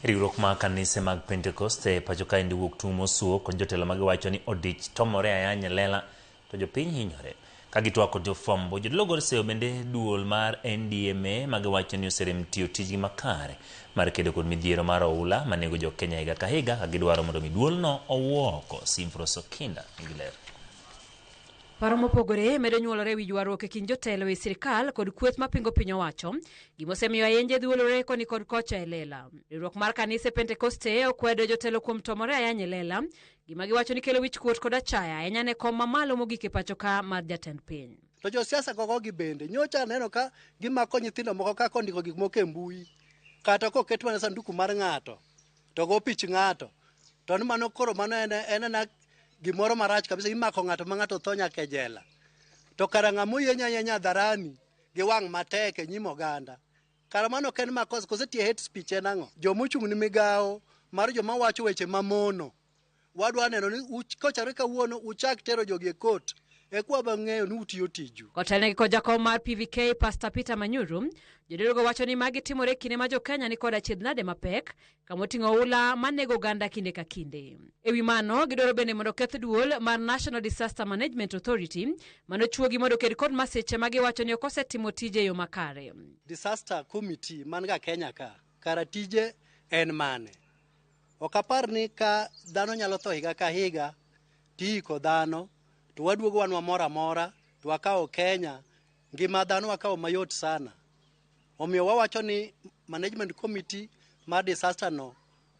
Riwruok mar kanise mag Pentecost e pacho kaendi wuok tung' mosuo kod jotelo magiwacho ni odich tomore ayany e lela to jopiny hinyore. Ka gitwak kod jofwambo, jodolo gor seyo bende duol mar NDMA magiwacho ni oserem tiyo tijgi makare mar kedo kod midhiero mar oula manego jo Kenya higa ka higa ka gidwaro mondo mi duolno owuo oko. Simfros Okinda nigi ler. Paro mopogore medo nyuolore ewi ywaruok e kind jotelo e sirikal kod kweth mapingo piny owacho, gimosemiyo ayenje dhuolore koni kod kocha e lela. Riwruok mar kanise Pentekoste okwedo jotelo kuom tomore ayany e lela, gima giwacho ni kelo wichkuot kod achaya ahinya ne kom mamalo mogik e pacho ka mar jatend piny. To josiasa gogo gi bende nyocha aneno ka gimako nyithindo moko kaka ondiko gik moko e mbui kata koket mana sanduku mar ng'ato to go pich ng'ato to ni mano koro mano en en ena gimoro marach kabisa imako ng'ato ma ng'ato tho nyaka e jela to kara ng'ama oyenyo ayenya hadharani gi wang' matek e nyim oganda kara mano ok en makosa kose tie hate speech en ang'o jomochung' ni migawo mar joma wacho weche mamono wadwa neno ni kochakore kawuono uchak tero jogi e court eka waba ng'eyo ni utiyo tiju. Kotelnegi kod jakom mar PVK Pastor Peter Manyuru, jodologo wacho ni magi timore kinde ma jokenya ni kod achiedh nade mapek kamoting'o oula manego oganda kinde ka kinde. E wi mano, gidwaro bende mondo oketh duol mar National Disaster Management Authority manochuogi mondo oked kod masiche ma giwacho ni ok osetimo tije e yo makare. Disaster committee man ga Kenya ka kara tije en mane? Ok apar ni ka dhano nyalo tho higa ka higa tiiko dhano to waduogo wan wamor amora to wakawo Kenya ngima dhano wakawo mayot sana. Omiyo wawacho ni management committee mar disaster no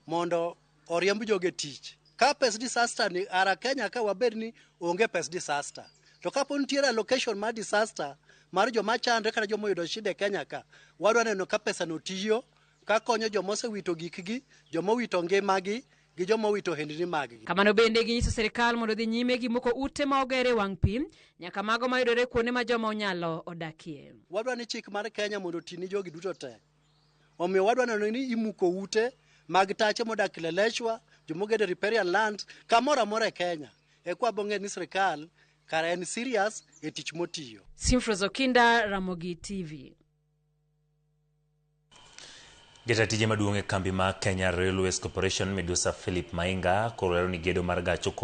mondo oriemb joge tich. Ka pes disaster ni ara Kenya ka wabed ni onge pes disaster. To kapo nitiere allocation mar disaster mar joma chandre kata joma oyudo shida e Kenya ka, wadwa neno ka pesa no tiyo ka konyo joma osewito gikgi, joma owito ngimagi gi joma owito ohendni maggi. Kamano bende ginyiso sirikal mondo odhi nyime gi muko ute ma oger e wang' pi nyaka mago mayudore kuonde ma joma onyalo odakie. Wadwa ni chik mar Kenya mondo oti ni jogi duto te. Omiyo wadwa neno ni imuko ute mag tache modak Kileleshwa, jomogedo e riparian lands, kamoro amora e Kenya. Eka wabo ng'eyo ni sirikal kara en serious e tich motiyo. Simfros Okinda, Ramogi TV. Jata tije maduong' e kambi mar Kenya Railways Corporation Midusa Philip Mainga koro lero ni gedo mar gach okolo